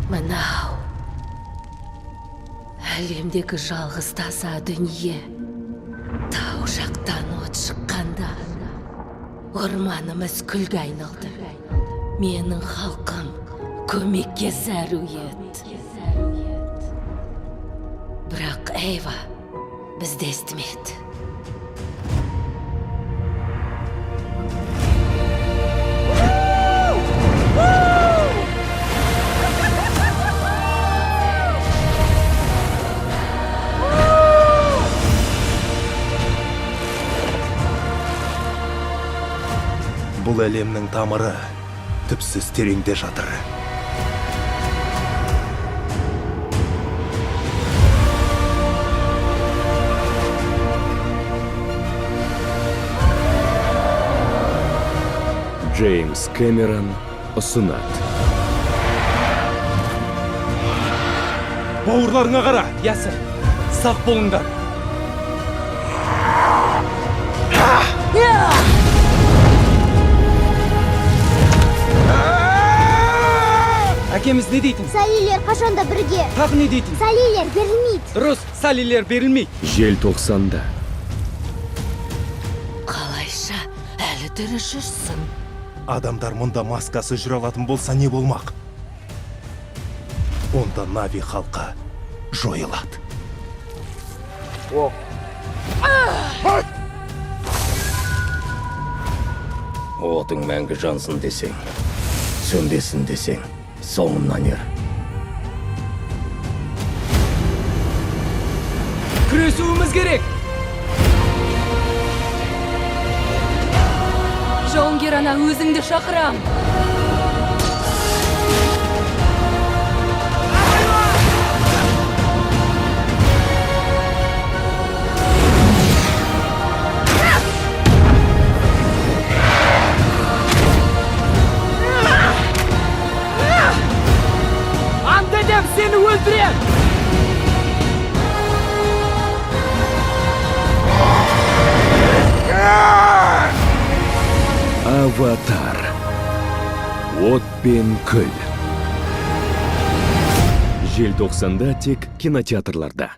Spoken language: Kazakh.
Мынау әлемдегі жалғыз таза дүние. Тау жақтан от шыққанда, орманымыз күлге айналды. Менің халқым көмекке зәру еді. Бірақ Эйва бізді естімеді. Бұл әлемнің тамыры түпсіз тереңде жатыр. Джеймс Кэмерон ұсынады. Бауырларыңа қара, Ясір. Сақ болыңдар. Әкеміз не дейтін? Салилер қашанда бірге. Тағы не дейтін? Салилер берілмейді. Дұрыс, салилер берілмейді. Желтоқсанда. Қалайша әлі тірі жүрсің? Адамдар мұнда маскасы жүре алатын болса, не болмақ? Онда Нави халқы жойылады. Отың мәңгі жансын десең, сөнбесін десең, соңымнан ер. Күресуіміз керек. Жауынгер ана, өзіңді шақырам. Ант етем, сені өлтірем. Аватар. От пен күл. Желтоқсанда тек кинотеатрларда.